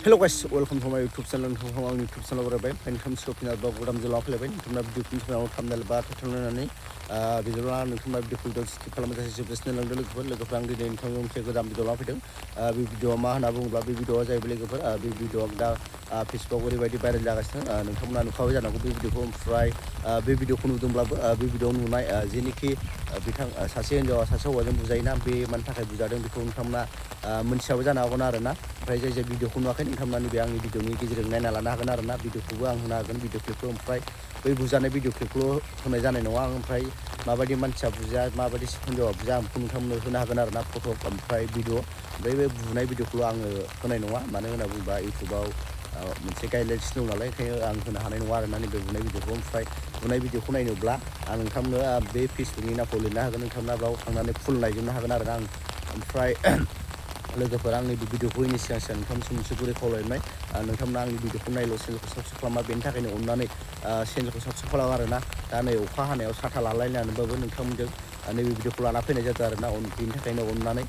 Hello guys, welcome to my YouTube channel. Nonton YouTube channel berbagai. Nonton shopping atau program jualan berbagai. Nonton video channel thumbnail bar tertentu video nonton video skip खालामबाय थानाय जोबगासिनो लांदों लोगोफोर आं दिनै नोंथांनो मोनसे गोदान भिडिअ लाफैदों बे भिडिअआ मा होनना बुङोब्ला बे भिडिअआ जाहैबाय लोगोफोर बे भिडिअआ दा फेसबुकआव ओरैबायदि भाइरेल जागासिनो नोंथांमोना नुखाबाय जानांगौ बे भिडिअखौ ओमफ्राय बे भिडिअखौ नुदोंब्लाबो बे भिडिअआव नुनाय जेनोखि बिथां सासे हिन्जावा सासे हौवाजों बुजायोना बे मानि थाखाय बुजादों बेखौ नोंथांमोना मोनथियाबो जानो हागौ आरोना ओमफ्राय जाय भिडिअखौ नुवाखै नोंथांमोना नैबे आंनि भिडिअनि गेजेरजों नायना लानो हागोन आरोना भिडिअखौबो आं होनो हागोन भिडिअ क्लिपखौ ओमफ्राय बै बुजानाय भिडिअ क्लिपखौल' होनाय जानाय नङा आं ओमफ्राय माबायदि मानसिया बुजाया माबायदि हिन्जावा बुजाया आं बेखौ नोंथांमोननो होनो हागोन आरोना फट' ओमफ्राय भिडिअ ओमफ्राय बे बुनाय भिडिअखौल' आङो होनाय नङा मानो होनना बुङोबा इउटुबाव मोनसे गाइडलाइन्स दं नालाय ओंखायनो आं होनो हानाय नङा आरोना नैबे बुनाय भिडिअखौ ओमफ्राय बुनाय भिडिअखौ नायनोब्ला आं नोंथांनो बे फेसबुकनि नामखौ लिरनो हागोन नोंथांमोना बेयाव थांनानै फुल नायजोबनो हागोन आरोना आं ओमफ्राय लोगोफोर आंनि भिडिअखौ होयैनि सिगां नोंथांमोनसिम मोनसे गुरै खावलायनाय नोंथांमोना आंनि भिडिअखौ नायल' चेनेलखौ साबस्क्राइब खालामा बेनि थाखायनो अननानै चेनेलखौ साबस्क्राइब खालाम आरोना दा नै अखा हानायाव साथा लालायनानैबाबो नोंथांमोनजों नैबे भिडिअखौ लाना फैनाय जादों आरोना बेनि थाखायनो अननानै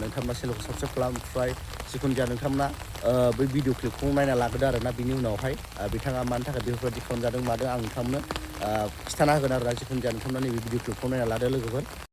नोंथांमोना चेनेलखौ साबस्क्राइब खालाम ओमफ्राय जिखुनु जाया नोंथांमोना बै भिडिअ क्लिपखौ नायना लाग्रोदो आरोना बिनि उनावहाय बिथाङा मानि थाखाय बेफोरबायदि खालामजादों मादों आं नोंथांमोननो खिन्थाना होगोन आरोना जिखुनु जाया नोंथांमोना नैबे भिडिअ क्लिपखौ नायना लादो लोगोफोर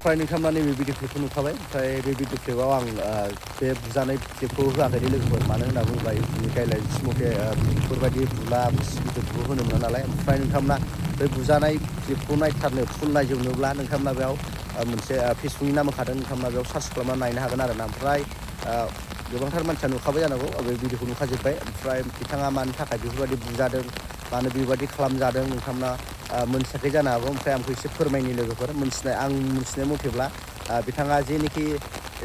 ओमफ्राय नोंथांमोना नैबे भिडिअ क्लिपखौ नुखाबाय ओमफ्राय बे भिडिअ क्लिपआव आं बे बुजानाय क्लिपखौ होआखै लोगोफोर मानो होनना बुङोब्ला इउटुबनि गाइडलाइन्स मथे बेफोरबायदि बुला भिडिअखौबो होनो मोना नालाय ओमफ्राय नोंथांमोना बे बुजानाय क्लिपखौ नायथारनो फुल नायजोबनोब्ला नोंथांमोना बेयाव मोनसे फेसबुकनि नाम होखादों नोंथांमोना बेयाव सार्च खालामना नायनो हागोन आरोना ओमफ्राय गोबांथार मानसिया नुखाबाय जानांगौ बे भिडिअखौ नुखाजोब्बाय ओमफ्राय बिथाङा मानि थाखाय बेफोरबायदि बुजादों मानो बेबायदि खालामजादों नोंथांमोना मोनथियाखै जानो हागौ ओमफ्राय आंखौ एसे फोरमायनि लोगोफोर आं मोनथिनाय मथेब्ला बिथाङा जेनोखि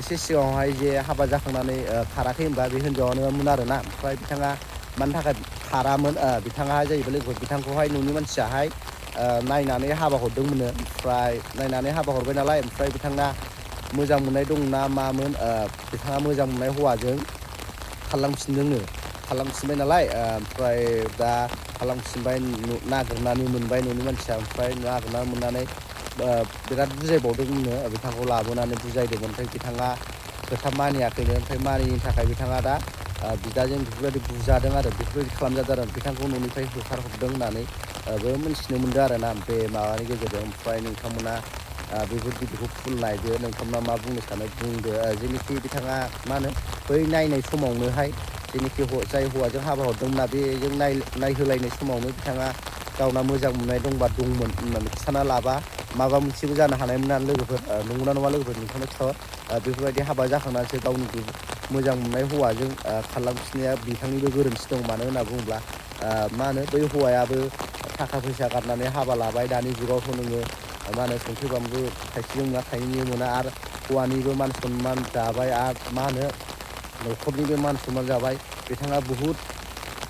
एसे सिगाङावहाय जे हाबा जाखांनानै खाराखै होनबा बे हिन्जावानोमोन आरोना ओमफ्राय बिथाङा मानि थाखाय खारामोन बिथाङा जाहैबाय लोगोफोर बिथांखौहाय न'नि मानसियाहाय नायनानै हाबा हरदोंमोननो ओमफ्राय नायनानै हाबा हरबाय नालाय ओमफ्राय बिथाङा मोजां मोननाय दंना मामोन बिथाङा मोजां मोननाय हौवाजों खारलांफिनबाय नालाय ओमफ्राय दा खारलांफिनबाय नागिरनानै मोनबाय न'नि मानसिया ओमफ्राय नागिरनानै मोननानै बिराद बुजायबावदोंमोननो बिथांखौ लाबोनानै बुजायदोंमोन ओमफ्राय बिथाङा खोथा मानियाखैनो ओमफ्राय मानियैनि थाखाय बिथाङा दा बिदाजों बेफोरबायदि बुजादों आरो बेफोरबायदि खालामजादों आरो बिथांखौ न'निफ्राय होखारहरदों होननानै मोनथिनो मोनदों आरोना बे माबानि गेजेरजों ओमफ्राय नोंथांमोना बेफोर भिडिअखौ फुल नायदो नोंथांमोना मा बुंनो सानो बुंदो जेनोखि बिथाङा मा होनो बै नायनाय समावनोहाय जेनोखि जाय हौवाजों हाबा हरदोंमोनना बेजों नायहोलायनाय समावनो बिथाङा गावना मोजां मोननाय दंबा दंमोन होननानै खिन्थाना लाबा माबा मोनसेबो जानो हानायमोन आरो लोगोफोर नंगौना नङा लोगोफोर नोंथांनो खिन्थाहर बेफोरबायदि हाबा जाखांनानैसो गावनि मोजां मोननाय हौवाजों खारलांफिननाया बिथांनिबो गोरोन्थि दं मानो होनना बुङोब्ला मा होनो बै हौवायाबो थाखा फैसा गारनानै हाबा लाबाय दानि जुगावथ' नोङो मा होनो संख्रि बानलु थाइसेजों मोना थाइनैजों मोना आरो हौवानिबो मान सनमान जाबाय आरो मा होनो न'खरनिबो मान सनमान जाबाय बिथाङा बुहुद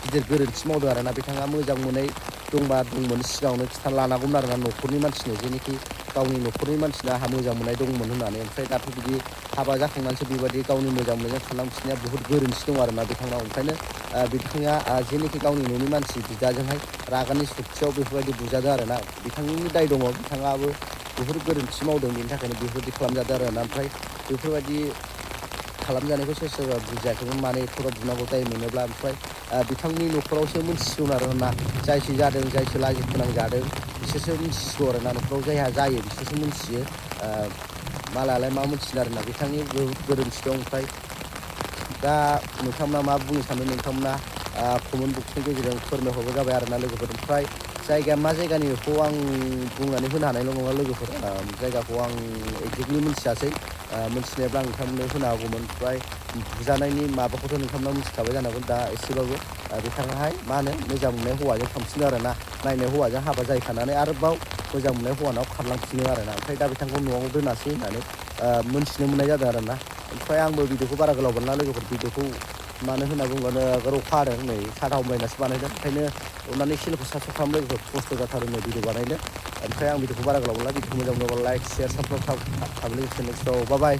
गिदिर गोरोन्थि मावदों आरोना बिथाङा मोजां मोननाय दंमोन सिगाङावनो खिथाना लानांगौमोन आरोना न'खरनि मानसिनो जेनोखि गावनि न'खरनि मानसिनो आंहा मोजां मोननाय दंमोन होननानै ओमफ्राय दाथ' बिदि हाबा जाखांनानैसो बेबायदि गावनि मोजां मोननायजों खारलांफिननाया बुहुद गोरोन्थि दं आरोना बिथांनाव ओंखायनो बिथाङा जेनोखि गावनि न'नि मानसि बिदाजोंहाय रागानि सक्तियाव बेफोरबायदि बुजादों आरोना बिथांनि दाय दङ बिथाङाबो बुहुद गोरोन्थि मावदों बेनि थाखायनो बेफोरबायदि खालामजादों आरोना ओमफ्राय बेफोरबायदि खालामजानायखौ सोरबा बुजायाखैमोन माने एथ'ग्राब बुनांगौ दाय मोनोब्ला ओमफ्राय बिथांनि न'खरावसो मोनथिसिगौ आरोना जायसो जादों जायसो लाजि फोनांजादों बिसोरसो मिथिसिगौ आरोना न'खराव जायहा जायो बिसोरसो मिथियो मालायालाय मा मिथिनो आरोना बिथांनि गोरोन्थि दं ओमफ्राय दा नोंथांमोना मा बुंनो सानदों नोंथांमोना कमेन्ट बक्सनि गेजेरजों फोरमायहरबानो जाबाय आरोना लोगोफोर ओमफ्राय जायगाया मा जायगानि बेखौ आं बुंनानै होनो हानायल' नङा लोगोफोर जायगाखौ आं एक्जेक्टलि मिथियासै मिथिनायब्ला आं नोंथांमोननो होनो हागौमोन ओमफ्राय बुजानायनि माबाखौथ' नोंथांमोना मिथिखाबाय जानांगौ दा एसेबाबो बिथाङाहाय मा होनो मोजां मोननाय हौवाजों थांफिनो आरोना नायनाय हौवाजों हाबा जाहैखानानै आरोबाव मोजां मोननाय हौवानाव खारलांफिनो आरोना ओमफ्राय दा बिथांखौ न'आव दोनासै होननानै मोनथिनो मोननाय जादों आरोना ओमफ्राय आंबो भिडिअखौ बारा गोलाव मोनला लोगोफोर भिडिअखौ मानो होनना बुङोब्ला अखा हादों नै साथा हमलायनासो बानायदों ओंखायनो अननानै चेनेलखौ साबसक्राइब खालाम लोगोफोर खस्थ' जाथारो नै भिडिअ बानायनो ओमफ्राय आं भिडिअखौ बारा गोलाव मोनला भिडिअखौ मोजां मोनोब्ला लाइक शेयार साबसक्राइब खालाम लोगोसे नेक्स्टआव बाय